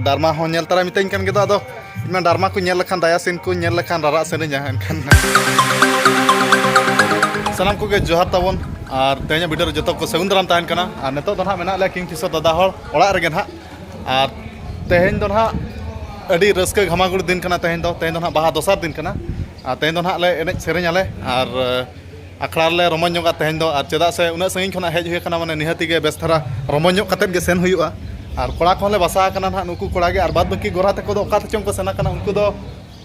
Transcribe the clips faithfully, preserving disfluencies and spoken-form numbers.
Drama ᱦᱚᱸ ᱧᱮᱞ ᱛᱟᱨᱟ ᱢᱤᱛᱟᱹᱧ ᱠᱟᱱ ᱜᱮᱫᱚ, ᱟᱫᱚ ᱤᱧ ᱢᱟ ᱰᱨᱟᱢᱟ ᱠᱚ ᱧᱮᱞ ᱞᱮᱠᱷᱟᱱ, ᱫᱟᱭᱟ ᱥᱤᱱ ᱠᱚ ᱧᱮᱞ ᱞᱮᱠᱷᱟᱱ ᱨᱟᱨᱟᱜ ᱥᱟᱱᱟᱧᱟ᱾ ᱮᱱᱠᱷᱟᱱ ᱥᱟᱱᱟᱢ ᱠᱚᱜᱮ ᱡᱚᱦᱟᱨ ᱛᱟᱵᱚᱱ, ᱟᱨ ᱛᱮᱦᱮᱧᱟᱜ ᱵᱷᱤᱰᱤᱭᱳ ᱨᱮ ᱡᱚᱛᱚ ᱠᱚ ᱥᱟᱹᱜᱩᱱ ᱫᱟᱨᱟᱢ ᱛᱟᱦᱮᱱ ᱠᱟᱱᱟ᱾ ᱟᱨ ᱱᱤᱛᱚᱜ ᱫᱚ ᱱᱟᱦᱟᱜ ᱢᱮᱱᱟᱜ ᱞᱮᱭᱟ ᱠᱤᱝ ᱯᱷᱤᱥᱟᱨ ᱫᱟᱫᱟ ᱦᱚᱲ ᱚᱲᱟᱜ ᱨᱮᱜᱮ ᱱᱟᱦᱟᱜ᱾ ᱟᱨ ᱛᱮᱦᱮᱧ ᱫᱚ ᱱᱟᱦᱟᱜ ᱟᱹᱰᱤ ᱨᱟᱹᱥᱠᱟᱹ ᱜᱷᱟᱢᱟᱜᱩᱲ ᱫᱤᱱ ᱠᱟᱱᱟ᱾ ᱛᱮᱦᱮᱧ ᱫᱚ, ᱛᱮᱦᱮᱧ ᱫᱚ ᱱᱟᱦᱟᱜ ᱵᱟᱦᱟ ᱫᱚᱥᱟᱨ ᱫᱤᱱ ᱠᱟᱱᱟ᱾ ᱟᱨ ᱛᱮᱦᱮᱧ ᱫᱚ ᱱᱟᱦᱟᱜ ᱞᱮ ᱮᱱᱮᱡ ᱥᱮᱨᱮᱧ ᱟᱞᱮ, ᱟᱨ ᱟᱠᱷᱲᱟ ᱨᱮᱞᱮ ᱨᱚᱢᱚᱡᱽ ᱧᱚᱜᱟ ᱛᱮᱦᱮᱧ ᱫᱚ᱾ ᱟᱨ ᱪᱮᱫᱟᱜ ᱥᱮ ᱩᱱᱟᱹᱜ ᱥᱟᱺᱜᱤᱧ ᱠᱷᱚᱱᱟᱜ ᱦᱮᱡ ᱦᱩᱭ ᱟᱠᱟᱱᱟ, ᱢᱟᱱᱮ ᱱᱤᱦᱟᱹᱛᱤ ᱜᱮ ᱵᱮᱥ ᱫᱷᱟᱨᱟ ᱨᱚᱢᱚᱡᱽ ᱧᱚᱜ ᱠᱟᱛᱮᱫ ᱜᱮ ᱥᱮᱱ ᱦᱩᱭᱩᱜᱼᱟ᱾ ᱟᱨ ᱠᱚᱲᱟ ᱠᱚᱦᱚᱸ ᱞᱮ ᱵᱟᱥᱟ ᱟᱠᱟᱱᱟ ᱱᱟᱦᱟᱜ, ᱱᱩᱠᱩ ᱠᱚᱲᱟ ᱜᱮ᱾ ᱟᱨ ᱵᱟᱫᱽ ᱵᱟᱹᱠᱤ ᱜᱚᱨᱟ ᱛᱟᱠᱚ ᱫᱚ ᱚᱠᱟ ᱛᱮᱪᱚᱝ ᱠᱚ ᱥᱮᱱ ᱟᱠᱟᱱᱟ, ᱩᱱᱠᱩ ᱫᱚ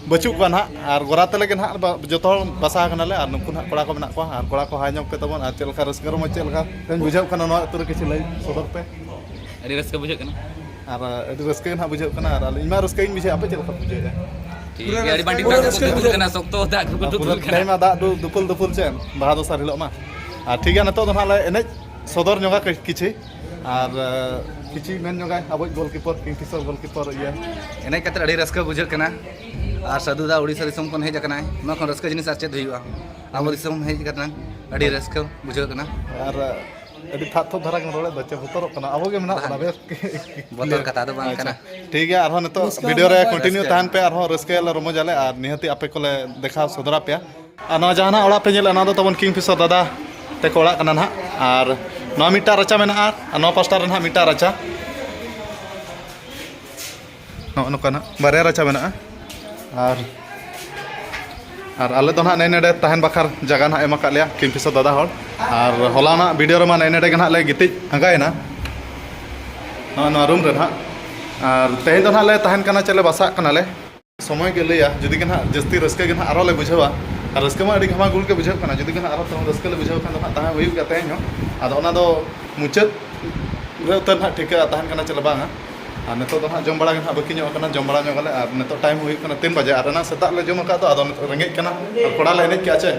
ᱵᱟᱹᱪᱩᱜ ᱠᱚᱣᱟ ᱱᱟᱦᱟᱜ᱾ ᱟᱨ ᱜᱚᱨᱟ ᱛᱟᱞᱮ ᱜᱮ ᱱᱟᱦᱟᱜ ᱵᱟ-, ᱡᱚᱛᱚ ᱦᱚᱲ ᱵᱟᱥᱟ ᱟᱠᱟᱱᱟᱞᱮ᱾ ᱟᱨ ᱱᱩᱠᱩ ᱱᱟᱦᱟᱜ ᱠᱚᱲᱟ ᱠᱚ ᱢᱮᱱᱟᱜ ᱠᱚᱣᱟ᱾ ᱟᱨ ᱠᱚᱲᱟ ᱠᱚ ᱦᱟᱭ ᱧᱚᱜ ᱯᱮ ᱛᱟᱵᱚᱱ᱾ ᱟᱨ ᱪᱮᱫ ᱞᱮᱠᱟ ᱨᱟᱹᱥᱠᱟᱹ ᱨᱚᱢᱚᱡᱽ ᱪᱮᱫ ᱞᱮᱠᱟ ᱵᱮᱱ ᱵᱩᱡᱷᱟᱹᱣ ᱠᱟᱱᱟ, ᱱᱚᱣᱟ ᱟᱹᱛᱩ ᱨᱮ ᱠᱤᱪᱷᱩ ᱞᱟᱹᱭ ᱥᱚᱫᱚᱨ ᱯᱮ᱾ ᱟᱹᱰᱤ ᱨᱟᱹᱥᱠᱟᱹ ᱵᱩᱡᱷᱟᱹᱜ ᱠᱟᱱᱟ᱾ ᱟᱨ ᱟᱹᱰᱤ ᱨᱟᱹᱥᱠᱟᱹ ᱜᱮ ᱱᱟᱦᱟᱜ ᱵᱩᱡᱷᱟᱹᱜ ᱠᱟᱱᱟ᱾ ᱟᱨ ᱟᱹᱞᱤᱧ ᱢᱟ ᱨᱟᱹᱥᱠᱟᱹ ᱜᱤᱧ ᱵᱩᱡᱷᱟᱹᱣᱟ, ᱟᱯᱮ ᱪᱮᱫ ᱞᱮᱠᱟ ᱯᱮ ᱵᱩᱡᱷᱟᱹᱣᱮᱫᱼᱟ? ᱴᱷᱤᱠ ᱜᱮᱭᱟ, ᱟᱹᱰᱤ ᱵᱟᱝ ᱴᱷᱤᱠ ᱯᱩᱨᱟᱹ ᱴᱷᱟᱠ ᱨᱟᱹᱥᱠᱟᱹ ᱫᱩᱯᱩᱞ ᱵᱩᱡᱷᱟᱹᱜ ᱠᱟᱱᱟ, ᱥᱚᱠᱛᱚ ᱫᱟᱜ ᱠᱚᱠᱚ ᱯᱩᱨᱟᱹ ᱫᱩᱯᱩᱞ ᱠᱟᱱᱟ᱾ ᱛᱮᱦᱮᱧ ᱢᱟ ᱫᱟᱜ ᱫᱩ-, ᱫᱩᱯᱩᱞ ᱫᱩᱯᱩᱞ ᱪᱮᱫ, ᱵᱟᱦᱟ ᱫᱚᱥᱟᱨ ᱦᱤᱞᱳᱜ ᱢᱟ᱾ ᱟᱨ ᱴᱷᱤᱠ ᱜᱮᱭᱟ, ᱱᱤᱛᱚᱜ ᱫᱚ ᱱᱟᱦᱟᱜ ᱞᱮ ᱮᱱᱮᱡ ᱥᱚᱫᱚᱨ ᱧᱚᱜᱟ ᱠᱤ-, ᱠᱤᱪᱷᱤ᱾ ᱟᱨ, ᱟᱸ, ᱠᱤᱪᱷᱤ ᱢᱮᱱ ᱧᱚᱜᱟᱭ ᱟᱵᱚᱭᱤᱡ ᱜᱳᱞᱠᱤᱯᱟᱨ, ᱠᱤᱝ ᱯᱷᱤᱥᱟᱨ ᱜᱳᱞᱠᱤᱯᱟᱨ ᱤᱭᱟᱹ᱾ ᱮᱱᱮᱡ ᱠᱟᱛᱮ ᱟᱹᱰᱤ ᱨᱟᱹᱥᱠᱟᱹ ᱵᱩᱡᱷᱟᱹᱜ ᱠᱟᱱᱟ᱾ ᱟᱨ ᱥᱟᱹᱫᱷᱩ ᱫᱟ ᱩᱲᱤᱥᱥᱟ ᱫᱤᱥᱚᱢ ᱠᱷᱚᱱ ᱦᱮᱡ ᱟᱠᱟᱱᱟᱭ, ᱱᱚᱣᱟ ᱠᱷᱚᱱ ᱨᱟᱹᱥᱠᱟᱹ ᱡᱤᱱᱤᱥ ᱟᱨ ᱪᱮᱫ ᱦᱩᱭᱩᱜᱼᱟ? ᱟᱵᱚ ᱫᱤᱥᱚᱢ ᱦᱮᱡ ᱠᱟᱛᱮ ᱟᱹᱰᱤ ᱨᱟᱹᱥᱠᱟᱹ ᱵᱩᱡᱷᱟᱹᱜ ᱠᱟᱱᱟ᱾ ᱟᱨ ᱟᱹᱰᱤ ᱛᱷᱟᱜ ᱛᱷᱚᱜ ᱫᱷᱟᱨᱟ ᱜᱮᱢ ᱨᱚᱲᱮᱫ ᱫᱚ, ᱪᱮᱫ ᱵᱚᱛᱚᱨᱚᱜ ᱠᱟᱱᱟ? ᱟᱵᱚ ᱜᱮ ᱢᱮᱱᱟᱜ ᱵᱚᱱᱟ, ᱵᱮᱥ᱾ ᱵᱚᱛᱚᱨ ᱠᱟᱛᱷᱟ ᱫᱚ ᱵᱟᱝ ᱟᱪᱪᱷᱟ᱾ ᱠᱟᱱᱟ᱾ ᱴᱷᱤᱠ ᱜᱮᱭᱟ, ᱟᱨᱦᱚᱸ ᱱᱤᱛᱚᱜ ᱨᱟᱹᱥᱠᱟᱹ ᱵᱷᱤᱰᱤᱭᱳ ᱨᱮ ᱨᱚᱢᱚᱡᱽ ᱠᱚᱱᱴᱤᱱᱤᱭᱩ ᱨᱟᱹᱥᱠᱟᱹ᱾ ᱛᱟᱦᱮᱱ ᱯᱮ, ᱟᱨᱦᱚᱸ ᱨᱟᱹᱥᱠᱟᱹᱭᱟᱞᱮ, ᱨᱚᱢᱚᱡᱟᱞᱮ, ᱟᱨ ᱱᱤᱦᱟᱹᱛᱤ ᱟᱯᱮ ᱠᱚᱞᱮ ᱫᱮᱠᱷᱟᱣ ᱥᱚᱫᱚᱨ ᱟᱯᱮᱭᱟ᱾ ᱟᱨ ᱱᱚᱣᱟ ᱡᱟᱦᱟᱱᱟᱜ ᱚᱲᱟᱜ ᱯᱮ ᱧᱮᱞᱟ, ᱱᱚᱣᱟ ᱫᱚ ᱛᱟᱵᱚᱱ ᱠᱤᱝ ᱯᱷᱤᱥᱟᱨ ᱫᱟᱫᱟ ᱛᱮᱠᱚ ᱚᱲᱟᱜ ᱠᱟᱱᱟ ᱱᱟᱦᱟᱜ᱾ ᱟᱨ ᱱᱚᱣᱟ ᱢᱤᱫᱴᱟᱝ ᱨᱟᱪᱟ ᱢᱮᱱᱟᱜᱼᱟ, ᱟᱨ ᱱᱚᱣᱟ ᱯᱟᱥᱴᱟ ᱨᱮ ᱱᱟᱦᱟᱜ ᱢᱤᱫᱴᱟᱝ ᱨᱟᱪᱟ᱾ ᱱᱚᱜᱼᱚ ᱱᱚᱝᱠᱟ ᱱᱟᱦᱟᱜ ᱵᱟᱨᱭᱟ ᱨᱟᱪᱟ ᱢᱮᱱᱟᱜᱼᱟ᱾ ᱟᱨ, ᱟᱨ ᱟᱞᱮ ᱫᱚ ᱱᱟᱦᱟᱜ ᱱᱮ ᱱᱮᱰᱮ ᱛᱟᱦᱮᱱ ᱵᱟᱠᱷᱨᱟ ᱡᱟᱭᱜᱟ ᱱᱟᱦᱟᱜ ᱮᱢ ᱟᱠᱟᱫ ᱞᱮᱭᱟ ᱠᱤᱝ ᱯᱷᱤᱥᱟᱨ ᱫᱟᱫᱟ ᱦᱚᱲ᱾ ᱟᱨ ᱦᱚᱞᱟᱱᱟᱜ ᱵᱷᱤᱰᱤᱭᱳ ᱨᱮᱢᱟ ᱱᱮ ᱱᱮᱰᱮ ᱜᱮ ᱱᱟᱦᱟᱜ ᱞᱮ ᱜᱤᱛᱤᱡ ᱟᱸᱜᱟᱭᱮᱱᱟ, ᱱᱚᱜᱼᱚ ᱱᱚᱣᱟ ᱨᱩᱢ ᱨᱮ ᱱᱟᱦᱟᱜ᱾ ᱟᱨ ᱛᱮᱦᱮᱧ ᱫᱚ ᱱᱟᱦᱟᱜ ᱞᱮ ᱛᱟᱦᱮᱱ ᱠᱟᱱᱟ, ᱪᱮ ᱞᱮ ᱵᱟᱥᱟᱜ ᱠᱟᱱᱟᱞᱮ᱾ ᱥᱚᱢᱚᱭ ᱜᱮ ᱞᱟᱹᱭᱟ, ᱡᱩᱫᱤ ᱜᱮ ᱱᱟᱦᱟᱜ ᱡᱟᱹᱥᱛᱤ ᱨᱟᱹᱥᱠᱟᱹ ᱜᱮ ᱱᱟᱦᱟᱜ ᱟᱨᱦᱚᱸ ᱞᱮ ᱵᱩᱡᱷᱟᱹᱣᱟ᱾ ᱟᱨ ᱨᱟᱹᱥᱠᱟᱹ ᱢᱟ ᱟᱹᱰᱤ ᱜᱷᱟᱢᱟ ᱜᱷᱩᱞ ᱜᱮ ᱵᱩᱡᱷᱟᱹᱜ ᱠᱟᱱᱟ, ᱡᱩᱫᱤ ᱜᱮ ᱱᱟᱦᱟᱜ ᱟᱨᱦᱚᱸ ᱛᱟᱦᱚᱸ ᱨᱟᱹᱥᱠᱟᱹ ᱞᱮ ᱵᱩᱡᱷᱟᱹᱣ ᱠᱷᱟᱱ ᱫᱚ ᱱᱟᱦᱟᱜ ᱛᱟᱦᱮᱸ ᱦᱩᱭᱩᱜ ᱜᱮᱭᱟ ᱛᱮᱦᱮᱧ ᱦᱚᱸ᱾ ᱟᱫᱚ ᱚᱱᱟ ᱫᱚ ᱢᱩᱪᱟᱹᱫ ᱨᱮ ᱩᱛᱟᱹᱨ ᱱᱟᱦᱟᱜ ᱴᱷᱤᱠᱟᱹᱜᱼᱟ, ᱛᱟᱦᱮᱱ ᱠᱟᱱᱟ ᱪᱮ ᱵᱟᱝᱟ᱾ ᱟᱨ ᱱᱤᱛᱚᱜ ᱫᱚ ᱱᱟᱦᱟᱜ ᱡᱚᱢ ᱵᱟᱲᱟ ᱜᱮ ᱱᱟᱦᱟᱜ ᱵᱟᱹᱠᱤ ᱧᱚᱜ ᱟᱠᱟᱱᱟ, ᱡᱚᱢ ᱵᱟᱲᱟ ᱧᱚᱜ ᱟᱞᱮ᱾ ᱟᱨ ᱱᱤᱛᱚᱜ ᱴᱟᱭᱤᱢ ᱦᱩᱭᱩᱜ ᱠᱟᱱᱟ ᱛᱤᱱ ᱵᱟᱡᱮ, ᱟᱨ ᱮᱱᱟᱝ ᱥᱮᱛᱟᱜ ᱞᱮ ᱡᱚᱢ ᱟᱠᱟᱫ ᱫᱚ, ᱟᱫᱚ ᱱᱤᱛᱚᱜ ᱨᱮᱸᱜᱮᱡ ᱠᱟᱱᱟ᱾ ᱟᱨ ᱠᱚᱲᱟ ᱞᱮ ᱮᱱᱮᱡ ᱠᱮᱜᱼᱟ ᱪᱮ?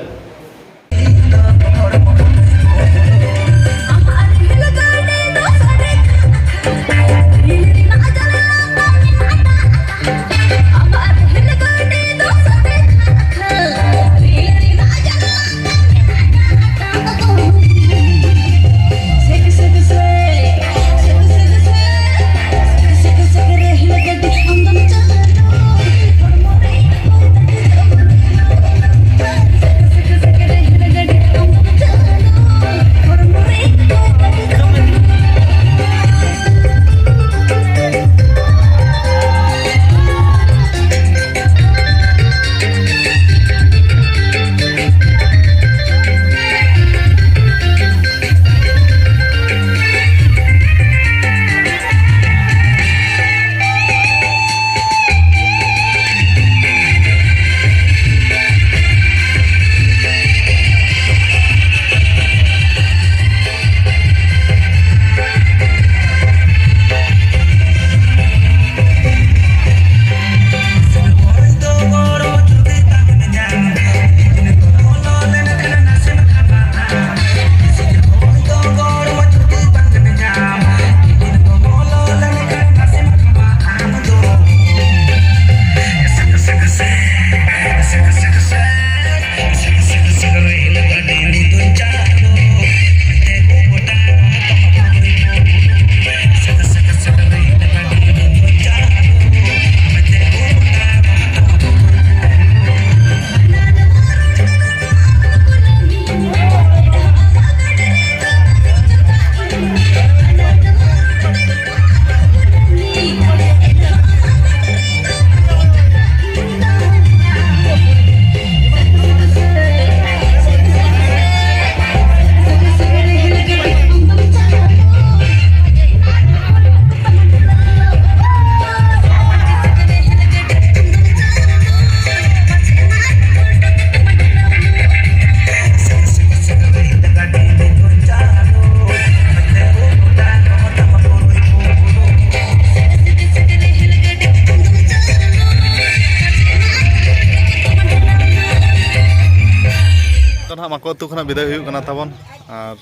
ᱟᱹᱛᱩ ᱠᱷᱚᱱᱟᱜ ᱵᱤᱫᱟᱹᱭ ᱦᱩᱭᱩᱜ ᱠᱟᱱᱟ ᱛᱟᱵᱚᱱ᱾ ᱟᱨ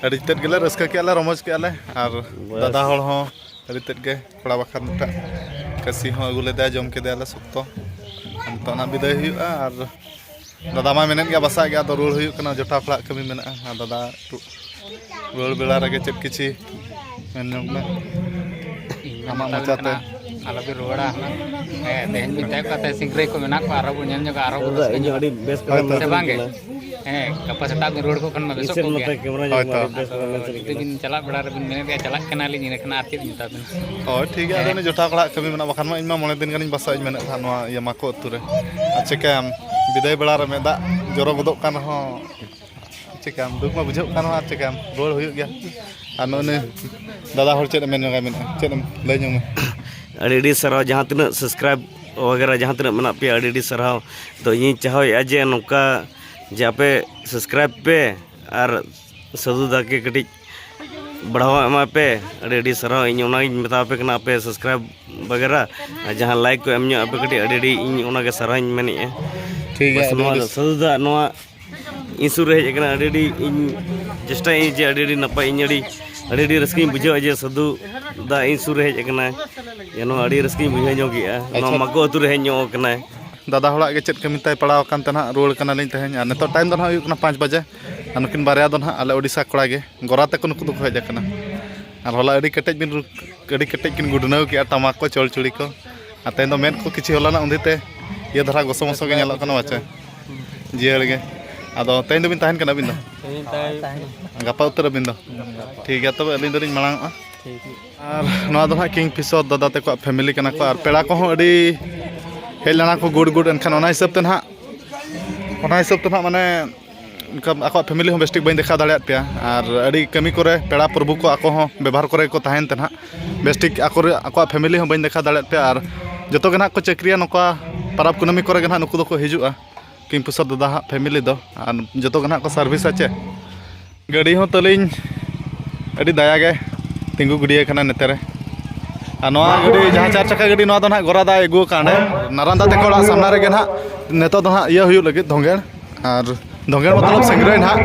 ᱟᱹᱰᱤ ᱛᱮᱫ ᱜᱮᱞᱮ ᱨᱟᱹᱥᱠᱟᱹ ᱠᱮᱜᱼᱟ ᱞᱮ, ᱨᱚᱢᱚᱡᱽ ᱠᱮᱜᱼᱟ ᱞᱮ᱾ ᱟᱨ ᱵᱮᱥ᱾ ᱫᱟᱫᱟ ᱦᱚᱲ ᱦᱚᱸ ᱟᱹᱰᱤ ᱛᱮᱫ ᱜᱮ ᱠᱚᱲᱟ ᱵᱟᱠᱷᱨᱟ ᱢᱤᱫᱴᱟᱝ ᱠᱟᱹᱥᱤ ᱦᱚᱸ ᱟᱹᱜᱩ ᱞᱮᱫᱟᱭ, ᱡᱚᱢ ᱠᱮᱫᱮᱭᱟᱞᱮ ᱥᱚᱠᱛᱚ᱾ ᱱᱤᱛᱚᱜ ᱱᱟᱜ ᱵᱤᱫᱟᱹᱭ ᱦᱩᱭᱩᱜᱼᱟ᱾ ᱟᱨ ᱫᱟᱫᱟ ᱢᱟ ᱢᱮᱱᱮᱫ ᱜᱮᱭᱟ ᱵᱟᱥᱟᱜ ᱜᱮ, ᱟᱫᱚ ᱨᱩᱣᱟᱹᱲ ᱦᱩᱭᱩᱜ ᱠᱟᱱᱟ, ᱡᱚᱴᱟᱣ ᱠᱚᱲᱟᱜ ᱠᱟᱹᱢᱤ ᱢᱮᱱᱟᱜᱼᱟ᱾ ᱟᱨ ᱫᱟᱫᱟ ᱨᱩ-, ᱨᱩᱣᱟᱹᱲ ᱵᱮᱲᱟ ᱨᱮᱜᱮ ᱪᱮᱫ ᱠᱤᱪᱷᱤ ᱢᱮᱱ ᱧᱚᱜ ᱢᱮ᱾ ᱤᱧ ᱟᱢᱟᱜ ᱢᱮᱛᱟᱵᱤᱱ ᱢᱚᱪᱟᱛᱮ᱾ ᱠᱟᱱᱟ, ᱟᱞᱚᱵᱤᱱ ᱨᱩᱣᱟᱹᱲᱟ᱾ ᱦᱮᱸ, ᱛᱮᱦᱮᱧ ᱵᱤᱱ ᱛᱟᱦᱮᱸ ᱠᱚᱜᱼᱟ, ᱛᱮᱦᱮᱧ ᱥᱤᱝᱨᱟᱹᱭ ᱠᱚ ᱢᱮᱱᱟᱜ ᱠᱚᱣᱟ, ᱟᱨᱦᱚᱸ ᱵᱚᱱ ᱧᱮᱞ ᱧᱚᱜᱟ, ᱟᱨᱦᱚᱸ ᱵᱚᱱ ᱤᱧ ᱨᱟᱹᱥᱠᱟᱹ ᱦᱚᱸ ᱧᱚᱜᱟ᱾ ᱟᱹᱰᱤ ᱵᱮᱥ ᱦᱳᱭ ᱛᱚ᱾ ᱥᱮ ᱵᱟᱝ ᱜᱮ? ᱦᱮᱸ, ᱜᱟᱯᱟ ᱥᱮᱛᱟᱜ ᱵᱤᱱ ᱨᱩᱣᱟᱹᱲ ᱠᱚᱜ ᱠᱷᱟᱱ ᱢᱟ ᱵᱮᱥᱚᱜ ᱠᱚᱜ ᱜᱮᱭᱟ᱾ ᱦᱳᱭ ᱛᱚ᱾ ᱟᱫᱚ ᱡᱩᱫᱤ ᱵᱤᱱ ᱪᱟᱞᱟᱜ ᱵᱮᱲᱟ ᱨᱮᱵᱤᱱ ᱢᱮᱱᱮᱫ ᱜᱮᱭᱟ, ᱪᱟᱞᱟᱜ ᱠᱟᱱᱟᱞᱤᱧ, ᱤᱱᱟᱹ ᱠᱷᱟᱱ ᱟᱨ ᱪᱮᱫ ᱤᱧ ᱢᱮᱛᱟ ᱵᱤᱱᱟ? ᱦᱳᱭ, ᱴᱷᱤᱠ ᱜᱮᱭᱟ᱾ ᱟᱫᱚ ᱦᱮᱸ᱾ ᱩᱱᱤ ᱡᱚᱴᱟᱣ ᱠᱚᱲᱟᱜ ᱠᱟᱹᱢᱤ ᱢᱮᱱᱟᱜᱼᱟ, ᱵᱟᱠᱷᱟᱱ ᱢᱟ ᱤᱧ ᱢᱟ ᱢᱚᱬᱮ ᱫᱤᱱ ᱜᱟᱱᱤᱧ ᱵᱟᱥᱟᱜ ᱤᱧ ᱢᱮᱱᱮᱫ ᱛᱟᱦᱮᱸᱫ ᱱᱚᱣᱟ ᱤᱭᱟᱹ ᱢᱟᱠᱚ ᱟᱹᱛᱩ ᱨᱮ᱾ ᱟᱨ ᱪᱤᱠᱟᱹᱭᱟᱢ, ᱵᱤᱫᱟᱹᱭ ᱵᱮᱲᱟ ᱨᱮ ᱢᱮᱫ ᱫᱟᱜ ᱡᱚᱨᱚ ᱜᱚᱫᱚᱜ ᱠᱟᱱ ᱨᱮᱦᱚᱸ ᱪᱤᱠᱟᱹᱭᱟᱢ, ᱫᱩᱠ ᱢᱟ ᱵᱩᱡᱷᱟᱹᱜ ᱠᱟᱱ ᱨᱮᱦᱚᱸ, ᱟᱨ ᱪᱤᱠᱟᱹᱭᱟᱢ, ᱨᱩᱣᱟᱹᱲ ᱦᱩᱭᱩᱜ ᱜᱮᱭᱟ᱾ ᱟᱨ ᱱᱩᱜᱼᱩ ᱱᱩᱭ ᱫᱟᱫᱟ ᱦᱚᱲ ᱪᱮᱫ ᱮᱢ ᱢᱮᱱ ᱧᱚᱜᱟ, ᱢᱮᱱᱟᱜᱼᱟ, ᱪᱮᱫ ᱮᱢ ᱞᱟᱹᱭ ᱧᱚᱜ ᱢᱮ? ᱟᱹᱰᱤ ᱟᱹᱰᱤ ᱥᱟᱨᱦᱟᱣ, ᱡᱟᱦᱟᱸ ᱛᱤᱱᱟᱹᱜ subscribe ᱵᱟᱜᱮᱨᱟ ᱡᱟᱦᱟᱸ ᱛᱤᱱᱟᱹᱜ ᱢᱮᱱᱟᱜ ᱯᱮᱭᱟ, ᱟᱹᱰᱤ ᱟᱹᱰᱤ ᱥᱟᱨᱦᱟᱣ᱾ ᱛᱚ ᱤᱧᱤᱧ ᱪᱟᱦᱟᱣᱮᱫᱼᱟ ᱡᱮ ᱱᱚᱝᱠᱟ ᱡᱮ ᱟᱯᱮ subscribe ᱯᱮ ᱟᱨ ᱥᱟᱹᱫᱷᱩ ᱫᱟᱠᱮ ᱠᱟᱹᱴᱤᱡ ᱵᱟᱲᱦᱟᱣ ᱮᱢᱟ ᱯᱮ᱾ ᱟᱹᱰᱤ ᱟᱹᱰᱤ ᱥᱟᱨᱦᱟᱣ᱾ ᱤᱧ ᱚᱱᱟᱜᱤᱧ ᱢᱮᱛᱟ ᱯᱮ ᱠᱟᱱᱟ, ᱟᱯᱮ subscribe ᱵᱟᱜᱮᱨᱟ ᱟᱨ ᱡᱟᱦᱟᱸ like ᱠᱚ ᱮᱢ ᱧᱚᱜ ᱟᱯᱮ ᱠᱟᱹᱴᱤᱡ, ᱟᱹᱰᱤ ᱟᱹᱰᱤ ᱤᱧ ᱚᱱᱟᱜᱮ ᱥᱟᱨᱦᱟᱣᱤᱧ ᱢᱮᱱᱮᱫᱼᱟ᱾ ᱴᱷᱤᱠ ᱜᱮᱭᱟ, ᱵᱟᱥ, ᱟᱹᱰᱤ ᱱᱚᱣᱟ ᱟᱹᱰᱤ ᱥᱟᱹᱫᱷᱩ ᱫᱟ ᱱᱚᱣᱟ ᱤᱧ ᱥᱩᱨ ᱨᱮ ᱦᱮᱡ ᱟᱠᱟᱱᱟ, ᱟᱹᱰᱤ ᱟᱹᱰᱤ ᱤᱧ ᱪᱮᱥᱴᱟᱭᱟᱹᱧ ᱡᱮ ᱟᱹᱰᱤ ᱟᱹᱰᱤ ᱱᱟᱯᱟᱭ, ᱤᱧ ᱟᱹᱰᱤ ᱟᱹᱰᱤ ᱟᱹᱰᱤ ᱨᱟᱹᱥᱠᱟᱹᱧ ᱵᱩᱡᱷᱟᱹᱣᱟ ᱡᱮ ᱥᱟᱹᱫᱷᱩ ᱫᱟ ᱤᱧ ᱥᱩᱨ ᱨᱮ ᱦᱮᱡ ᱟᱠᱟᱱᱟᱭ᱾ ᱡᱮ ᱱᱚᱣᱟ ᱟᱹᱰᱤ ᱨᱟᱹᱥᱠᱟᱹᱧ ᱵᱩᱡᱷᱟᱹᱣ ᱧᱚᱜ ᱮᱜᱼᱟ, ᱱᱚᱣᱟ ᱟᱪᱪᱷᱟ᱾ ᱢᱟᱠᱚ ᱟᱹᱛᱩ ᱨᱮ ᱦᱮᱡ ᱧᱚᱜ ᱟᱠᱟᱱᱟᱭ᱾ ᱫᱟᱫᱟ ᱦᱚᱲᱟᱜ ᱜᱮ ᱪᱮᱫ ᱠᱟᱹᱢᱤ ᱛᱟᱭ ᱯᱟᱲᱟᱣ ᱟᱠᱟᱱ ᱛᱮ ᱱᱟᱦᱟᱜ ᱨᱩᱣᱟᱹᱲ ᱠᱟᱱᱟᱞᱤᱧ ᱛᱮᱦᱮᱧ, ᱟᱨ ᱱᱤᱛᱚᱜ time ᱫᱚ ᱱᱟᱦᱟᱜ ᱦᱩᱭᱩᱜ ᱠᱟᱱᱟ ᱯᱟᱸᱪ ᱵᱟᱡᱮ᱾ ᱟᱨ ᱱᱩᱠᱤᱱ ᱵᱟᱨᱭᱟ ᱫᱚ ᱱᱟᱦᱟᱜ ᱟᱞᱮ ᱳᱰᱤᱥᱟ ᱠᱚᱲᱟ ᱜᱮ, ᱜᱚᱨᱟ ᱛᱟᱠᱚ ᱱᱩᱠᱩ ᱫᱚᱠᱚ ᱦᱮᱡ ᱟᱠᱟᱱᱟ᱾ ᱟᱨ ᱦᱚᱞᱟ ᱟᱹᱰᱤ ᱠᱮᱴᱮᱡ ᱵᱤᱱ ᱨᱩ-, ᱟᱹᱰᱤ ᱠᱮᱴᱮᱡ ᱠᱤᱱ ᱜᱩᱰᱱᱟᱹᱣ ᱠᱮᱜᱼᱟ ᱴᱟᱢᱟᱠ ᱠᱚ, ᱪᱚᱲᱪᱩᱲᱤ ᱠᱚ᱾ ᱟᱨ ᱛᱮᱦᱮᱧ ᱫᱚ ᱢᱮᱫ ᱠᱚ ᱠᱤᱪᱷᱩ ᱦᱚᱞᱟᱱᱟᱜ ᱩᱱᱫᱤ ᱛᱮ ᱤᱭᱟᱹ ᱫᱷᱟᱨᱟ ᱜᱚᱥᱚ ᱢᱚᱥᱚ ᱜᱮ ᱧᱮᱞᱚᱜ ᱠᱟᱱᱟ ᱵᱟᱪᱮ? ᱡᱤᱭᱟᱹᱲ ᱜᱮ᱾ ᱟᱫᱚ ᱛᱮᱦᱮᱧ ᱫᱚᱵᱤᱱ ᱛᱟᱦᱮᱱ ᱠᱟᱱᱟ ᱟᱹᱵᱤᱱ ᱫᱚ? ᱛᱮᱦᱮᱧ ᱛᱟᱦᱮᱸ ᱜᱟᱯᱟ ᱩᱛᱟᱹᱨ ᱟᱹᱵᱤᱱ ᱫᱚ? ᱴᱷᱤᱠ ᱜᱮᱭᱟ, ᱛᱚᱵᱮ ᱟᱹᱞᱤᱧ ᱫᱚᱞᱤᱧ ᱢᱟᱲᱟᱝ ᱚᱜᱼᱟ᱾ ᱴᱷᱤᱠ ᱜᱮᱭᱟ᱾ ᱟᱨ ᱱᱚᱣᱟ ᱫᱚ ᱱᱟᱦᱟᱜ ᱠᱤᱝ ᱯᱷᱤᱥᱚᱨ ᱫᱟᱫᱟ ᱛᱟᱠᱚᱣᱟᱜ family ᱠᱟᱱᱟ ᱠᱚ, ᱟᱨ ᱯᱮᱲᱟ ᱠᱚᱦᱚᱸ ᱟᱹᱰᱤ ᱦᱮᱡ ᱞᱮᱱᱟ ᱠᱚ ᱜᱩᱰ ᱜᱩᱰ᱾ ᱮᱱᱠᱷᱟᱱ ᱚᱱᱟ ᱦᱤᱥᱟᱹᱵ ᱛᱮ ᱱᱟᱦᱟᱜ, ᱚᱱᱟ ᱦᱤᱥᱟᱹᱵ ᱛᱮ ᱱᱟᱦᱟᱜ, ᱢᱟᱱᱮ, ᱚᱱᱠᱟ ᱟᱠᱚᱣᱟᱜ family ᱦᱚᱸ ᱵᱮᱥ ᱴᱷᱤᱠ ᱵᱟᱹᱧ ᱫᱮᱠᱷᱟᱣ ᱫᱟᱲᱮᱭᱟᱫ ᱯᱮᱭᱟ, ᱟᱨ ᱟᱹᱰᱤ ᱠᱟᱹᱢᱤ ᱠᱚᱨᱮ ᱯᱮᱲᱟ ᱯᱨᱚᱵᱷᱩ ᱠᱚ ᱟᱠᱚ ᱦᱚᱸ ᱵᱮᱵᱷᱟᱨ ᱠᱚᱨᱮ ᱜᱮᱠᱚ ᱛᱟᱦᱮᱱ ᱛᱮ ᱱᱟᱦᱟᱜ ᱵᱮᱥ ᱴᱷᱤᱠ ᱟᱠᱚ ᱨᱮ-, ᱟᱠᱚᱣᱟᱜ family ᱦᱚᱸ ᱵᱟᱹᱧ ᱫᱮᱠᱷᱟᱣ ᱫᱟᱲᱮᱭᱟᱫ ᱯᱮᱭᱟ᱾ ᱟᱨ ᱡᱚᱛᱚ ᱜᱮ ᱱᱟᱦᱟᱜ ᱠᱚ ᱪᱟᱹᱠᱨᱤᱭᱟ, ᱱᱚᱝᱠᱟ ᱯᱟᱨᱟᱵᱽ ᱠᱩᱱᱟᱹᱢᱤ ᱠᱚᱨᱮ ᱜᱮ ᱱᱟᱦᱟᱜ ᱱᱩᱠᱩ ᱫᱚᱠᱚ ᱦᱤᱡᱩᱜᱼᱟ᱾ ᱠᱤᱝ ᱯᱷᱤᱥᱚᱨ ᱫᱟᱫᱟ ᱦᱟᱸᱜ family ᱫᱚ, ᱟᱨ ᱡᱚᱛᱚ ᱜᱮ ᱱᱟᱦᱟᱜ ᱠᱚ service ᱟ ᱪᱮ᱾ ᱜᱟᱹᱰᱤ ᱦᱚᱸ ᱛᱟᱹᱞᱤᱧ ᱟᱹᱰᱤ ᱫᱟᱭᱟ ᱜᱮ ᱛᱤᱸᱜᱩ ᱜᱤᱰᱤᱭᱟᱹ ᱠᱟᱱᱟ ᱱᱚᱛᱮ ᱨᱮ᱾ ᱟᱨ ᱱᱚᱣᱟ ᱜᱟᱹᱰᱤ, ᱡᱟᱦᱟᱸ ᱪᱟᱨ ᱪᱟᱠᱟ ᱜᱟᱹᱰᱤ, ᱱᱚᱣᱟ ᱫᱚ ᱱᱟᱦᱟᱜ ᱜᱚᱨᱟᱫᱟ ᱟᱹᱜᱩ ᱟᱠᱟᱱ ᱦᱟᱸᱰᱮ ᱱᱟᱨᱟᱱᱫᱟ ᱛᱟᱠᱚ ᱚᱲᱟᱜ ᱥᱟᱢᱱᱟ ᱨᱮᱜᱮ ᱱᱟᱦᱟᱜ ᱱᱤᱛᱚᱜ ᱫᱚ ᱱᱟᱦᱟᱜ ᱤᱭᱟᱹ ᱦᱩᱭᱩᱜ ᱞᱟᱹᱜᱤᱫ ᱫᱷᱚᱸᱜᱮᱲ᱾ ᱟᱨ ᱫᱚᱝᱜᱮᱲ ᱢᱚᱛᱞᱚᱵ ᱥᱤᱝᱨᱟᱹᱭ ᱱᱟᱦᱟᱜ᱾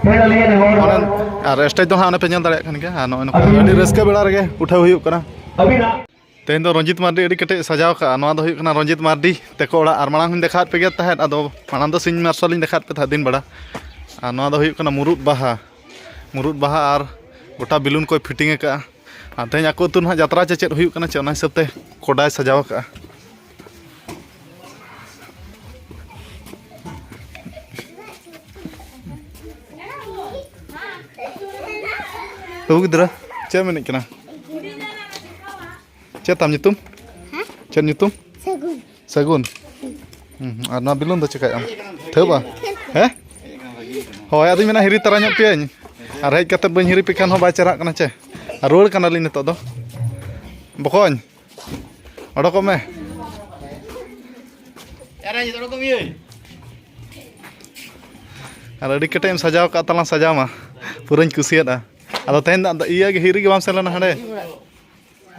ᱚᱱᱮ, ᱟᱨ ᱥᱴᱮᱡᱽ ᱫᱚ ᱱᱟᱦᱟᱜ ᱚᱱᱮ ᱯᱮ ᱧᱮᱞ ᱫᱟᱲᱮᱭᱟᱜ ᱠᱟᱱ ᱜᱮᱭᱟ᱾ ᱟᱨ ᱱᱚᱜᱼᱚᱭ ᱱᱚᱝᱠᱟ ᱟᱹᱰᱤ ᱨᱟᱹᱥᱠᱟᱹ ᱵᱮᱲᱟ ᱨᱮᱜᱮ ᱩᱴᱷᱟᱹᱣ ᱦᱩᱭᱩᱜ ᱠᱟᱱᱟ᱾ ᱛᱮᱦᱮᱧ ᱫᱚ ᱨᱚᱧᱡᱤᱛ ᱢᱟᱨᱰᱤ ᱟᱹᱰᱤ ᱠᱮᱴᱮᱡ ᱥᱟᱡᱟᱣ ᱠᱟᱜᱼᱟ᱾ ᱱᱚᱣᱟ ᱫᱚ ᱦᱩᱭᱩᱜ ᱠᱟᱱᱟ ᱨᱚᱧᱡᱤᱛ ᱢᱟᱨᱰᱤ ᱛᱮᱠᱚ ᱚᱲᱟᱜ᱾ ᱟᱨ ᱢᱟᱲᱟᱝ ᱦᱚᱸᱧ ᱫᱮᱠᱷᱟᱣᱟᱫ ᱯᱮ ᱜᱮ ᱛᱟᱦᱮᱸᱫ, ᱟᱫᱚ ᱢᱟᱲᱟᱝ ᱫᱚ ᱥᱤᱧ ᱢᱟᱨᱥᱟᱞ ᱤᱧ ᱫᱮᱠᱷᱟᱣᱟᱫ ᱯᱮ ᱛᱟᱦᱮᱸᱫ ᱫᱤᱱ ᱵᱮᱲᱟ᱾ ᱟᱨ ᱱᱚᱣᱟ ᱫᱚ ᱦᱩᱭᱩᱜ ᱠᱟᱱᱟ ᱢᱩᱨᱩᱫ ᱵᱟᱦᱟ, ᱢᱩᱨᱩᱫ ᱵᱟᱦᱟ ᱟᱨ ᱜᱚᱴᱟ ᱵᱮᱞᱩᱱ ᱠᱚᱭ ᱯᱷᱤᱴᱤᱝ ᱟᱠᱟᱜᱼᱟ᱾ ᱟᱨ ᱛᱮᱦᱮᱧ ᱟᱠᱚ ᱟᱹᱛᱩ ᱨᱮᱱᱟᱜ ᱡᱟᱛᱨᱟ ᱪᱮ ᱪᱮᱫ ᱦᱩᱭᱩᱜ ᱠᱟᱱᱟ ᱪᱮ, ᱚᱱᱟ ᱦᱤᱥᱟᱹᱵ ᱛᱮ ᱠᱚᱰᱟᱭ ᱥᱟᱡᱟᱣ ᱟᱠᱟᱜᱼᱟ᱾ ᱵᱟᱹᱵᱩ ᱜᱤᱫᱽᱨᱟᱹ, ᱪᱮᱫ ᱮᱢ ᱮᱱᱮᱡ ᱠᱟᱱᱟ? ᱪᱮᱫ ᱛᱟᱢ ᱧᱩᱛᱩᱢ? ᱪᱮᱫ ᱧᱩᱛᱩᱢ? ᱥᱟᱹᱜᱩᱱ᱾ ᱥᱟᱹᱜᱩᱱ? ᱦᱩᱸ, ᱟᱨ ᱱᱚᱣᱟ ᱵᱮᱞᱩᱱ ᱫᱚ ᱪᱮᱠᱟᱭᱟᱢ? ᱴᱷᱟᱹᱵᱼᱟ? ᱦᱮᱸ? ᱦᱳᱭ, ᱟᱫᱚᱧ ᱢᱮᱱᱟ ᱦᱤᱨᱤ ᱛᱟᱨᱟ ᱧᱚᱜ ᱯᱮᱭᱟᱹᱧ᱾ ᱟᱨ ᱦᱮᱡ ᱠᱟᱛᱮᱫ ᱵᱟᱹᱧ ᱦᱤᱨᱤ ᱯᱮ ᱠᱷᱟᱱ ᱦᱚᱸ ᱵᱟᱭ ᱪᱮᱦᱨᱟᱜ ᱠᱟᱱᱟ ᱪᱮ᱾ ᱟᱨ ᱨᱩᱣᱟᱹᱲ ᱠᱟᱱᱟᱞᱤᱧ ᱱᱤᱛᱚᱜ ᱫᱚ᱾ ᱵᱚᱠᱚᱧ, ᱚᱰᱚᱠᱚᱜ ᱢᱮ᱾ ᱟᱨ ᱟᱹᱰᱤ ᱠᱮᱴᱮᱡ ᱮᱢ ᱥᱟᱡᱟᱣ ᱠᱟᱜ ᱛᱟᱞᱟᱝ, ᱥᱟᱡᱟᱣ ᱢᱟ ᱯᱩᱨᱟᱹᱧ ᱠᱩᱥᱤᱭᱟᱫᱼᱟ᱾ ᱟᱫᱚ ᱛᱮᱦᱮᱧ ᱫᱚ ᱤᱭᱟᱹ ᱜᱮ, ᱦᱤᱨᱤ ᱜᱮ ᱵᱟᱢ ᱥᱮᱱ ᱞᱮᱱᱟ ᱦᱟᱸᱰᱮ?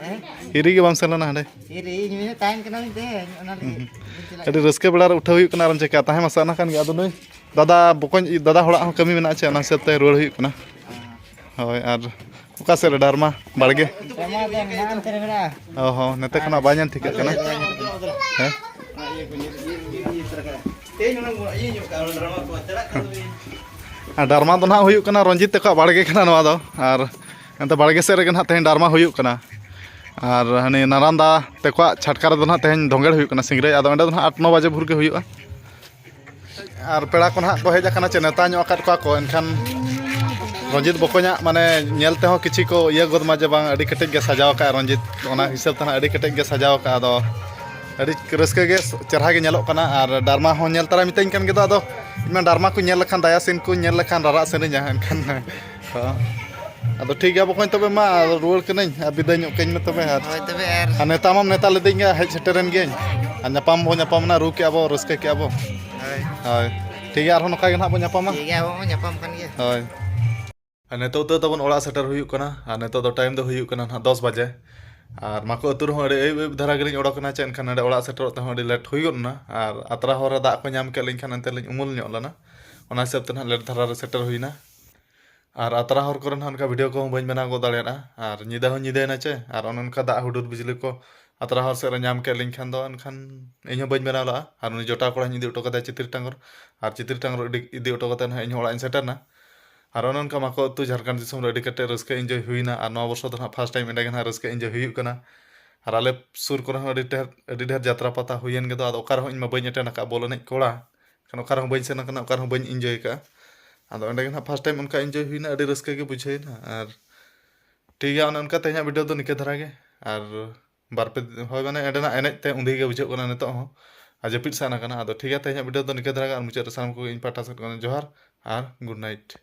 ᱦᱮᱸ? ᱦᱤᱨᱤ ᱜᱮ ᱵᱟᱢ ᱥᱮᱱ ᱞᱮᱱᱟ ᱦᱟᱸᱰᱮ? ᱦᱤᱨᱤ, ᱤᱧ ᱢᱤᱫ ᱛᱟᱦᱮᱱ ᱠᱟᱱᱟ ᱢᱤᱫ ᱫᱤᱱ, ᱚᱱᱟ ᱞᱟᱹᱜᱤᱫ ᱦᱩᱸ᱾ ᱵᱟᱹᱧ ᱪᱟᱞᱟᱜ ᱟᱹᱰᱤ ᱠᱟᱱᱟ᱾ ᱨᱟᱹᱥᱠᱟᱹ ᱵᱮᱲᱟ ᱨᱮ ᱩᱴᱷᱟᱹᱣ ᱦᱩᱭᱩᱜ ᱠᱟᱱᱟ, ᱟᱨᱮᱢ ᱪᱮᱠᱟ ᱛᱟᱦᱮᱸ ᱢᱟ ᱥᱟᱱᱟ ᱠᱟᱱ ᱜᱮᱭᱟ᱾ ᱟᱫᱚ ᱱᱩᱭ ᱫᱟᱫᱟ ᱵᱚᱠᱚᱧ, ᱫᱟᱫᱟ ᱦᱚᱲᱟᱜ ᱦᱚᱸ ᱠᱟᱹᱢᱤ ᱢᱮᱱᱟᱜᱼᱟ ᱪᱮ, ᱚᱱᱟ ᱦᱤᱥᱟᱹᱵ ᱛᱮ ᱨᱩᱣᱟᱹᱲ ᱦᱩᱭᱩᱜ ᱠᱟᱱᱟ᱾ ᱦᱳᱭ, ᱟᱨ ᱚᱠᱟ ᱥᱮᱫ ᱨᱮ ᱰᱟᱨᱢᱟ? ᱵᱟᱲᱜᱮ? ᱰᱟᱨᱢᱟ ᱫᱚ ᱱᱟᱦᱟᱜ ᱚᱱᱛᱮ ᱨᱮ ᱢᱮᱱᱟᱜᱼᱟ᱾ ᱚ ᱦᱚᱸ, ᱱᱚᱛᱮ ᱠᱷᱚᱱᱟᱜ ᱵᱟᱭ ᱧᱮᱞ ᱴᱷᱤᱠᱟᱹᱜ ᱠᱟᱱᱟ᱾ ᱦᱮᱸ? ᱟᱨ ᱰᱟᱨᱢᱟ ᱫᱚ ᱱᱟᱦᱟᱜ ᱦᱩᱭᱩᱜ ᱠᱟᱱᱟ, ᱨᱚᱧᱡᱤᱛ ᱛᱟᱠᱚᱣᱟᱜ ᱵᱟᱲᱜᱮ ᱠᱟᱱᱟ ᱱᱚᱣᱟ ᱫᱚ᱾ ᱟᱨ ᱱᱚᱛᱮ ᱵᱟᱲᱜᱮ ᱥᱮᱫ ᱨᱮᱜᱮ ᱱᱟᱦᱟᱜ ᱛᱮᱦᱮᱧ ᱰᱟᱨᱢᱟ ᱦᱩᱭᱩᱜ ᱠᱟᱱᱟ᱾ ᱟᱨ ᱦᱟᱱᱤ ᱱᱟᱨᱟᱱᱫᱟ ᱛᱟᱠᱚᱣᱟᱜ ᱪᱷᱟᱴᱠᱟ ᱨᱮᱫᱚ ᱱᱟᱦᱟᱜ ᱛᱮᱦᱮᱧ ᱫᱚᱝᱜᱮᱲ ᱦᱩᱭᱩᱜ ᱠᱟᱱᱟ ᱥᱤᱝᱨᱟᱹᱭ᱾ ᱟᱫᱚ ᱚᱸᱰᱮ ᱫᱚ ᱱᱟᱦᱟᱜ ᱟᱴ ᱱᱚ ᱵᱟᱡᱮ ᱵᱷᱳᱨ ᱜᱮ ᱦᱩᱭᱩᱜᱼᱟ᱾ ᱟᱨ ᱯᱮᱲᱟ ᱠᱚ ᱱᱟᱦᱟᱜ ᱠᱚ ᱦᱮᱡ ᱟᱠᱟᱱᱟ ᱪᱮ, ᱱᱮᱣᱛᱟ ᱧᱚᱜ ᱟᱠᱟᱫ ᱠᱚᱣᱟ ᱠᱚ᱾ ᱮᱱᱠᱷᱟᱱ ᱨᱚᱧᱡᱤᱛ ᱵᱚᱠᱚᱧᱟᱜ ᱢᱟᱱᱮ ᱧᱮᱞ ᱛᱮᱦᱚᱸ ᱠᱤᱪᱷᱤ ᱠᱚ ᱤᱭᱟᱹ ᱜᱚᱫ ᱢᱟ ᱡᱮ ᱵᱟᱝ, ᱟᱹᱰᱤ ᱠᱮᱴᱮᱡ ᱜᱮ ᱥᱟᱡᱟᱣ ᱟᱠᱟᱫᱼᱟ ᱨᱚᱧᱡᱤᱛ, ᱚᱱᱟ ᱦᱤᱥᱟᱹᱵ ᱛᱮ ᱱᱟᱦᱟᱜ ᱟᱹᱰᱤ ᱠᱮᱴᱮᱡ ᱜᱮ ᱥᱟᱡᱟᱣ ᱟᱠᱟᱫᱼᱟ᱾ ᱟᱫᱚ ᱟᱹᱰᱤ ᱨᱟᱹᱥᱠᱟᱹ ᱜᱮ, ᱪᱮᱦᱨᱟ ᱜᱮ ᱧᱮᱞᱚᱜ ᱠᱟᱱᱟ᱾ ᱟᱨ ᱰᱟᱨᱢᱟ ᱦᱚᱸ ᱧᱮᱞ ᱛᱟᱨᱟᱭ ᱢᱤᱛᱟᱹᱧ ᱠᱟᱱ ᱜᱮᱫᱚ, ᱟᱫᱚ ᱤᱧ ᱢᱟ ᱰᱟᱨᱢᱟ ᱠᱚ ᱧᱮᱞ ᱞᱮᱠᱷᱟᱱ, ᱫᱟᱭᱟ ᱥᱤᱱ ᱠᱚ ᱧᱮᱞ ᱞᱮᱠᱷᱟᱱ ᱨᱟᱨᱟᱜ ᱥᱟᱹᱱᱟᱹᱧᱟ᱾ ᱮᱱᱠᱷᱟᱱ ᱦᱚᱸ᱾ ᱟᱫᱚ ᱴᱷᱤᱠ ᱜᱮᱭᱟ ᱵᱚᱠᱚᱧ, ᱛᱚᱵᱮ ᱢᱟ ᱨᱩᱣᱟᱹᱲ ᱠᱟᱹᱱᱟᱹᱧ, ᱟᱨ ᱵᱤᱫᱟᱹᱭ ᱧᱚᱜ ᱠᱟᱹᱧ ᱢᱮ ᱛᱚᱵᱮ᱾ ᱟᱨ, ᱦᱳᱭ, ᱛᱚᱵᱮ ᱟᱨ ᱟᱨ ᱱᱮᱣᱛᱟ ᱢᱟᱢ ᱱᱮᱣᱛᱟ ᱞᱤᱫᱤᱧ ᱜᱮ, ᱦᱮᱡ ᱥᱮᱴᱮᱨᱮᱱ ᱜᱤᱭᱟᱹᱧ᱾ ᱟᱨ ᱧᱟᱯᱟᱢ ᱵᱚ ᱧᱟᱯᱟᱢ ᱮᱱᱟ, ᱨᱩ ᱠᱮᱜᱼᱟ ᱵᱚ, ᱨᱟᱹᱥᱠᱟᱹ ᱠᱮᱜᱼᱟ ᱵᱚ᱾ ᱦᱳᱭ᱾ ᱦᱳᱭ᱾ ᱴᱷᱤᱠ ᱜᱮᱭᱟ, ᱟᱨᱦᱚᱸ ᱱᱚᱝᱠᱟ ᱜᱮ ᱱᱟᱦᱟᱜ ᱵᱚ ᱧᱟᱯᱟᱢᱟ᱾ ᱴᱷᱤᱠ ᱜᱮᱭᱟ, ᱟᱵᱚ ᱵᱚ ᱧᱟᱯᱟᱢ ᱠᱟᱱ ᱜᱮᱭᱟ᱾ ᱦᱳᱭ᱾ ᱟᱨ ᱱᱤᱛᱚᱜ ᱫᱚ ᱛᱟᱵᱚᱱ ᱚᱲᱟᱜ ᱥᱮᱴᱮᱨ ᱦᱩᱭᱩᱜ ᱠᱟᱱᱟ᱾ ᱟᱨ ᱱᱤᱛᱚᱜ ᱫᱚ ᱴᱟᱭᱤᱢ ᱫᱚ ᱦᱩᱭᱩᱜ ᱠᱟᱱᱟ ᱱᱟᱦᱟᱜ ᱫᱚᱥ ᱵᱟᱡᱮ᱾ ᱟᱨ ᱢᱟᱠᱚ ᱟᱹᱛᱩ ᱨᱮᱦᱚᱸ ᱟᱹᱰᱤ ᱟᱹᱭᱩᱵ ᱟᱹᱭᱩᱵ ᱫᱷᱟᱨᱟ ᱜᱮᱞᱤᱧ ᱚᱰᱚᱠ ᱮᱱᱟ, ᱪᱮᱫ ᱮᱱᱠᱷᱟᱱ ᱱᱚᱰᱮ ᱚᱲᱟᱜ ᱥᱮᱴᱮᱨᱚᱜ ᱛᱮᱦᱚᱸ ᱟᱹᱰᱤ ᱞᱮᱴ ᱦᱩᱭ ᱜᱚᱫ ᱮᱱᱟ᱾ ᱟᱨ ᱟᱛᱨᱟ ᱦᱚᱨ ᱨᱮ ᱫᱟᱜ ᱠᱚ ᱧᱟᱢ ᱠᱮᱫ ᱞᱤᱧ ᱠᱷᱟᱱ ᱮᱱᱛᱮ ᱞᱤᱧ ᱩᱢᱩᱞ ᱧᱚᱜ ᱞᱮᱱᱟ᱾ ᱚᱱᱟ ᱦᱤᱥᱟᱹᱵ ᱛᱮ ᱱᱟᱦᱟᱜ ᱞᱮᱴ ᱫᱷᱟᱨᱟ ᱨᱮ ᱥᱮᱴᱮᱨ ᱦᱩᱭᱱᱟ᱾ ᱟᱨ ᱟᱛᱨᱟ ᱦᱚᱨ ᱠᱚᱨᱮ ᱱᱟᱦᱟᱜ ᱚᱱᱠᱟ ᱵᱷᱤᱰᱤᱭᱳ ᱠᱚᱦᱚᱸ ᱵᱟᱹᱧ ᱵᱮᱱᱟᱣ ᱜᱚᱫ ᱫᱟᱲᱮᱭᱟᱫᱼᱟ᱾ ᱟᱨ ᱧᱤᱫᱟᱹ ᱦᱚᱸ ᱧᱤᱫᱟᱹᱭᱮᱱᱟ ᱪᱮ, ᱟᱨ ᱚᱱᱮ ᱚᱱᱠᱟ ᱫᱟᱜ ᱦᱩᱰᱩᱨ ᱵᱤᱡᱽᱞᱤ ᱠᱚ ᱟᱛᱨᱟ ᱦᱚᱨ ᱥᱮᱫ ᱨᱮ ᱧᱟᱢ ᱠᱮᱫ ᱞᱤᱧ ᱠᱷᱟᱱ ᱫᱚ ᱮᱱᱠᱷᱟᱱ ᱤᱧ ᱦᱚᱸ ᱵᱟᱹᱧ ᱵᱮᱱᱟᱣ ᱞᱟᱜᱼᱟ᱾ ᱟᱨ ᱩᱱᱤ ᱡᱚᱴᱟᱣ ᱠᱚᱲᱟᱧ ᱤᱫᱤ ᱦᱚᱴᱚ ᱠᱟᱫᱮᱭᱟ ᱪᱤᱛᱨᱤ ᱴᱟᱸᱜᱚᱨ, ᱟᱨ ᱪᱤᱛᱨᱤ ᱴᱟᱸᱜᱚᱨ ᱤᱫᱤ, ᱤᱫᱤ ᱦᱚᱴᱚ ᱠᱟᱛᱮ ᱱᱟᱦᱟᱜ ᱤᱧ ᱦᱚᱸ ᱚᱲᱟᱜ ᱤᱧ ᱥᱮᱴᱮᱨᱱᱟ᱾ ᱟᱨ ᱚᱱᱮ ᱚᱱᱠᱟ ᱢᱟᱠᱚ ᱟᱹᱛᱩ ᱡᱷᱟᱲᱠᱷᱚᱸᱰ ᱫᱤᱥᱚᱢ ᱨᱮ ᱟᱹᱰᱤ ᱠᱟᱹᱴᱤᱡ ᱨᱟᱹᱥᱠᱟᱹ ᱤᱧ ᱡᱚᱭ ᱦᱩᱭᱱᱟ᱾ ᱟᱨ ᱱᱚᱣᱟ ᱵᱚᱨᱥᱚ ᱫᱚ ᱱᱟᱦᱟᱜ ᱯᱷᱟᱥᱴ ᱴᱟᱭᱤᱢ ᱮᱸᱰᱮ ᱜᱮ ᱱᱟᱦᱟᱜ ᱨᱟᱹᱥᱠᱟᱹ ᱤᱧ ᱡᱚᱭ ᱦᱩᱭᱩᱜ ᱠᱟᱱᱟ᱾ ᱟᱨ ᱟᱞᱮ ᱥᱩᱨ ᱠᱚᱨᱮ ᱦᱚᱸ ᱟᱹᱰᱤ ᱰᱷᱮᱨ, ᱟᱹᱰᱤ ᱰᱷᱮᱨ ᱡᱟᱛᱨᱟ ᱯᱟᱛᱟ ᱦᱩᱭᱮᱱ ᱜᱮᱫᱚ, ᱟᱫᱚ ᱚᱠᱟ ᱨᱮᱦᱚᱸ ᱤᱧ ᱢᱟ ᱵᱟᱹᱧ ᱮᱴᱮᱱ ᱟᱠᱟᱫ ᱵᱚᱞ ᱮᱱᱮᱡ ᱠᱚᱲᱟ᱾ ᱮᱱᱠᱷᱟᱱ ᱚᱠᱟ ᱨᱮᱦᱚᱸ ᱵᱟᱹᱧ ᱥᱮᱱ ᱟᱠᱟᱱᱟ, ᱚᱠᱟ ᱨᱮᱦᱚᱸ ᱵᱟᱹᱧ ᱤᱱᱡᱚᱭ ᱟᱠᱟᱫᱼᱟ᱾ ᱟᱫᱚ ᱚᱸᱰᱮ ᱜᱮ ᱱᱟᱦᱟᱜ ᱯᱷᱟᱥᱴ ᱴᱟᱭᱤᱢ ᱚᱱᱠᱟ ᱤᱱᱡᱚᱭ ᱦᱩᱭᱱᱟ, ᱟᱹᱰᱤ ᱨᱟᱹᱥᱠᱟᱹ ᱜᱮ ᱵᱩᱡᱷᱟᱹᱣᱮᱱᱟ᱾ ᱟᱨ ᱴᱷᱤᱠ ᱜᱮᱭᱟ, ᱚᱱᱮ ᱚᱱᱠᱟ ᱛᱮᱦᱮᱧᱟᱜ ᱵᱷᱤᱰᱤᱭᱳ ᱫᱚ ᱱᱤᱠᱟᱹ ᱫᱷᱟᱨᱟ ᱜᱮ᱾ ᱟᱨ ᱵᱟᱨ ᱯᱮ, ᱦᱳᱭ, ᱢᱟᱱᱮ ᱚᱸᱰᱮᱱᱟᱜ ᱮᱱᱮᱡ ᱛᱮ ᱩᱱᱫᱤ ᱜᱮ ᱵᱩᱡᱷᱟᱹᱜ ᱠᱟᱱᱟ ᱱᱤᱛᱚᱜ ᱦᱚᱸ, ᱟᱨ ᱡᱟᱹᱯᱤᱫ ᱥᱟᱱᱟ ᱠᱟᱱᱟ᱾ ᱟᱫᱚ ᱴᱷᱤᱠ ᱜᱮᱭᱟ, ᱛᱮᱦᱮᱧᱟᱜ ᱵᱷᱤᱰᱤᱭᱳ ᱫᱚ ᱱᱤᱠᱟᱹ ᱫᱷᱟᱨᱟ ᱜᱮ᱾ ᱟᱨ ᱢᱩᱪᱟᱹᱫ ᱨᱮ ᱥᱟᱱᱟᱢ ᱠᱚᱜᱮ ᱤᱧ ᱯᱟᱦᱴᱟ ᱥᱮᱫ ᱠᱷᱚᱱ ᱡᱚᱦᱟᱨ ᱟᱨ ᱜᱩᱰ ᱱᱟᱭᱤᱴ᱾